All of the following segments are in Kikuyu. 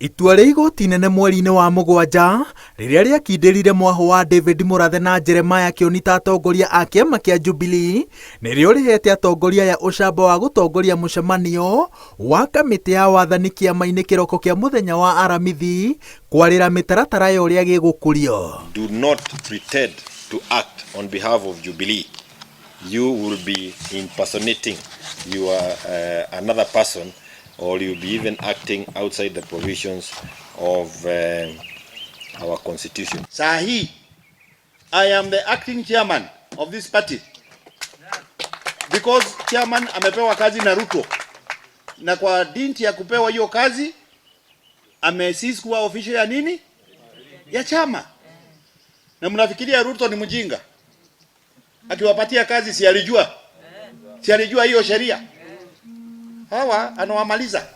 Itua rĩa igoti inene mweri-inĩ wa mũgwanja rĩrĩa rĩakindĩrire mwahũ wa David Murathe na Jeremiah Kĩoni ta atongoria a kĩama kĩa Jubilee nĩrĩo rĩhete atongoria aya ũcamba wa gũtongoria mũcemanio wa kamĩtĩ ya wathani kĩama-inĩ kĩroko kĩa mũthenya wa Aramithi kwarĩra mĩtaratara ya ũrĩa gĩgũkũrio. Do not pretend to act on behalf of Jubilee. You will be impersonating your another person, or you'll be even acting outside the provisions of our constitution. Saa hii I am the acting chairman of this party because chairman amepewa kazi na Ruto, na kwa dint ya kupewa hiyo kazi amecease kuwa official ya nini ya chama. Na mnafikiria Ruto ni mjinga? Akiwapatia kazi si alijua, si alijua hiyo sheria? Hawa anawamaliza.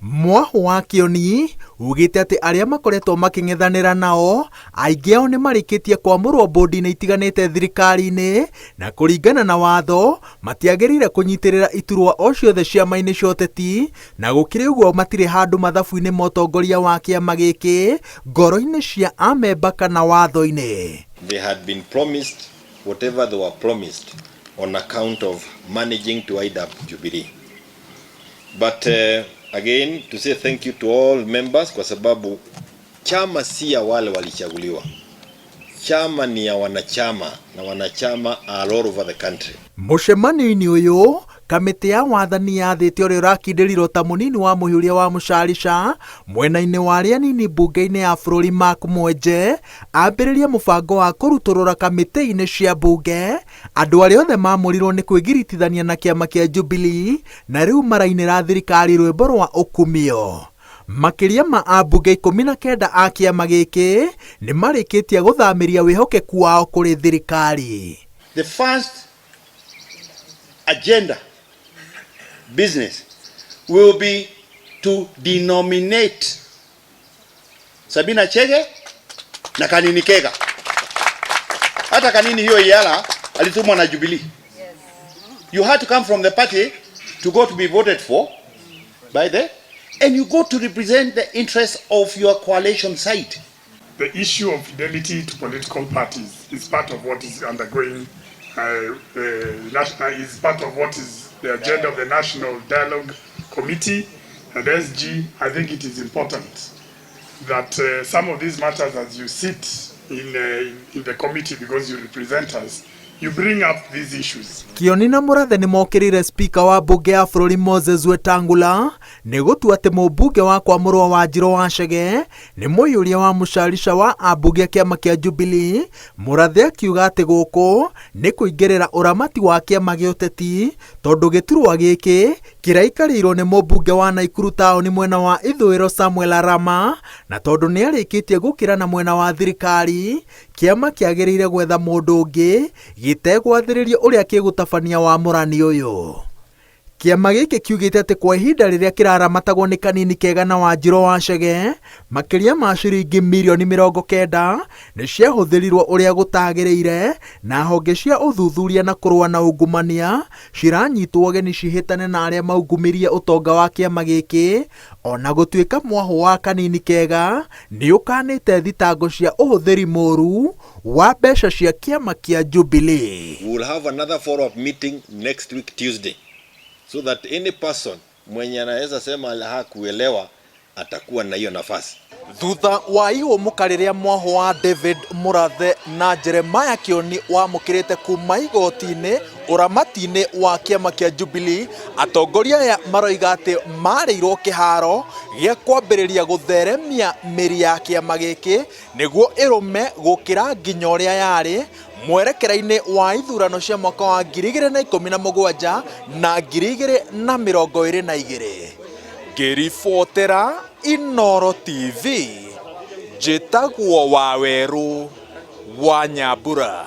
Mwahũ wa Kĩoni ugĩte atĩ arĩa makoretwo makĩng'ethanĩra nao aingĩ ao nĩ marĩkĩtie kwamũrwo bũndi-inĩ itiganĩte thirikari-inĩ, na kũringana na watho matiagĩrĩire kũnyitĩrĩra iturwa o ciothe ciama-inĩ cia ũteti, na gũkĩrĩ ũguo matirĩ handũ mathabu-inĩ ma ũtongoria wa kĩama gĩkĩ, ngoro-inĩ cia amemba kana watho-inĩ. They had been promised whatever they were promised on account of managing to wind up Jubilee. But again, to say thank you to all members, kwa sababu chama si ya wale walichaguliwa. Chama ni ya wanachama, na wanachama are all over the country. Mũcemanio-inĩ ũyũ kamĩtĩ ya wathani yathĩte ũrĩa ũrakindĩrirwo ta mũnini wa mũhiũria wa mũcarica mwena-inĩ wa arĩa anini mbunge-inĩ ya bũrũri Mark Mwenje ambĩrĩrie mũbango wa kũrutũrũra kamĩtĩ-inĩ cia mbunge andũ arĩa othe mamũrirwo nĩ kwĩgiritithania na kĩama kĩa Jubilee na rĩu marainĩra thirikari rwĩmbo rwa ũkumio. Makĩria ma ambunge 19 a kĩama gĩkĩ nĩ marĩkĩtie gũthamĩria wĩhokeku wao kũrĩ thirikari. The first agenda business will be to denominate Sabina Chege na Kanini Kega. Hata Kanini hiyo iara alitumwa na Jubilee. You had to come from the party to go to be voted for by the, and you go to represent the interests of your coalition side. The issue of fidelity to political parties is part of what is undergoing, national, is part of what is the agenda of the National Dialogue Committee and SG. I think it is important that some of these matters, as you sit in the committee, because you represent us, you bring up these issues. Kioni na Murathe nĩ mokĩrĩire spika wa mbunge ya bũrũri Moses Wetangula nĩ gũtua atĩ mũmbunge wa kwamũrwo Wanjirũ wa Chege nĩ mũiyũria wa mũcarica wa ambunge a kĩama kĩa Jubilee. Murathe akiuga atĩ gũkũ nĩ kũingĩrĩra ũramati wa kĩama gĩa ũteti tondũ gĩturwa gĩkĩ kĩraikarĩirwo nĩ mũmbunge wa Naikuru taũni mwena wa ithũĩro Samuel Arama, na tondũ nĩ arĩkĩtie gũkĩra na mwena wa thirikari, kĩama kĩagĩrĩire gwetha mũndũ ũngĩ gĩtegwathĩrĩrio ũrĩa kĩgũtabania wamũrani ũyũ. Kĩama gĩkĩ kiugĩte atĩ kwa ihinda rĩrĩa kĩraramatagwo nĩ Kanini Kega na Wanjirũ wa Chege, makĩria ma ciringi mirioni 90 nĩ ciahũthĩrirwo ũrĩa gũtagĩrĩire, na honge cia ũthuthuria na kũrũa na ungumania ciranyitwo ũgeni cihĩtane na arĩa maungumirie ũtonga wa kĩama gĩkĩ, ona gũtuĩka mwahũ wa Kanini Kega nĩ ũkanĩte thitango cia ũhũthĩri mũru wa mbeca cia kĩama kĩa Jubilee. We will have another follow-up meeting next week Tuesday, so that any person mwenye anaweza sema hakuelewa atakuwa na hiyo nafasi. Thutha wa ihũmũka rĩrĩa mwahũ wa David Murathe na Jeremiah Kĩoni wamũkĩrĩte kuma igoti-inĩ ũramati-inĩ wa kĩama kĩa Jubilee, atongoria aya maroiga atĩ marĩirwo kĩharo gĩa kwambĩrĩria gũtheremia mĩri ya kĩama gĩkĩ nĩguo ĩrũme gũkĩra nginya ũrĩa yarĩ mwerekera-inĩ wa ithurano cia mwaka wa 2017 na 2022. Ngĩribotera Inooro TV, njĩtagwo Wawerũ wa Nyambura.